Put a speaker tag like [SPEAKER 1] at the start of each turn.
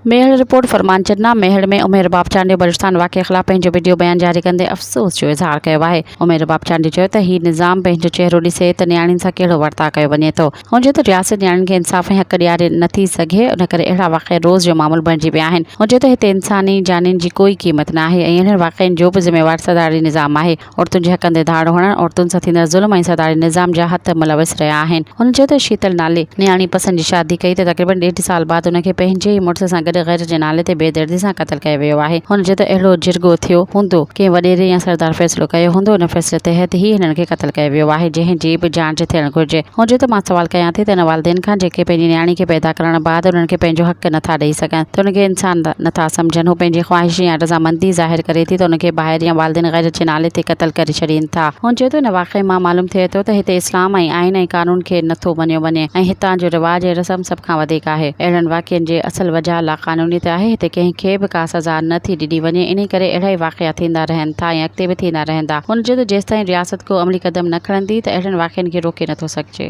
[SPEAKER 1] Mehar, report, فرمان چنا، ميهڙ ۾ عمير باب چانڊيو بلوچستان واقعي خلاف پنهنجو وڊيو بيان جاري ڪندي افسوس جو اظهار ڪيو آهي. عمير باب چانڊيو چيو ته هي نظام پنهنجو چهرو ڏسي ته نياڻين سان ڪهڙو ورتاء ڪيو وڃي ٿو. هن چيو ته رياست نياڻين کي انصاف ۽ حق ڏياري نه ٿي سگهي ان ڪري اهڙا واقعا روز جو معمول بڻجي پيا آهن. هن چيو ته هتي انساني جانين جي ڪوئي قيمت ناهي ۽ اهڙن واقعن جو به ذميوار صدارتي نظام آهي. عورتن جي حقن تي ڌاڙو هڻڻ، عورتن سان ٿيندڙ ظلم ۽ سرداري نظام جا هٿ ملوث رهيا آهن. هن چيو ته شيتل نالي نياڻي پسند جي شادي ڪئي ته تقريبن ڏيڍ سال بعد ان کي پنهنجي ئي مڙس سان گڏ غيرت جي نالي تي بيدردي سان قتل ڪيو ويو آهي. هن چيو ته اهڙو جرڳو ٿيو هوندو، ڪنهن وڏيري يا سردار فيصلو ڪيو هوندو، ان فيصلي تحت ئي هنن کي قتل ڪيو ويو آهي، جنهن جي به جاچ ٿيڻ گهرجي. هن چيو ته مان سوال ڪيان ٿي ته ان والدين کان جيڪي پنهنجي نياڻي کي پيدا ڪرڻ بعد انهن کي پنهنجو حق نٿا ڏئي سگهن ته ان کي انسان نٿا سمجهن هو پنهنجي خواهش يا رضامندي ظاهر ڪري ٿي ته ان کي ڀائر يا والدين غيرت جي نالي تي قتل ڪري ڇڏين ٿا. هن چيو ته ان واقعي مان معلوم ٿئي ٿو ته هتي اسلام ۽ آئين ۽ قانون کي نٿو مڃيو وڃي ۽ هتان جو رواج ۽ رسم سڀ کان وڌيڪ آهي. اهڙن واقعن جي اصل وجهه لاقانونيت آهي هتي ڪنهن کي به ڪا سزا نه ٿي ڏني وڃي انهي ڪري اهڙا ئي واقعا ٿيندا رهن ٿا ۽ اڳتي به ٿيندا رهندا. هن چيو ته جيستائين رياست ڪو عملي قدم نه کڻندي ته اهڙن واقعن کي روڪي نٿو سگهجي.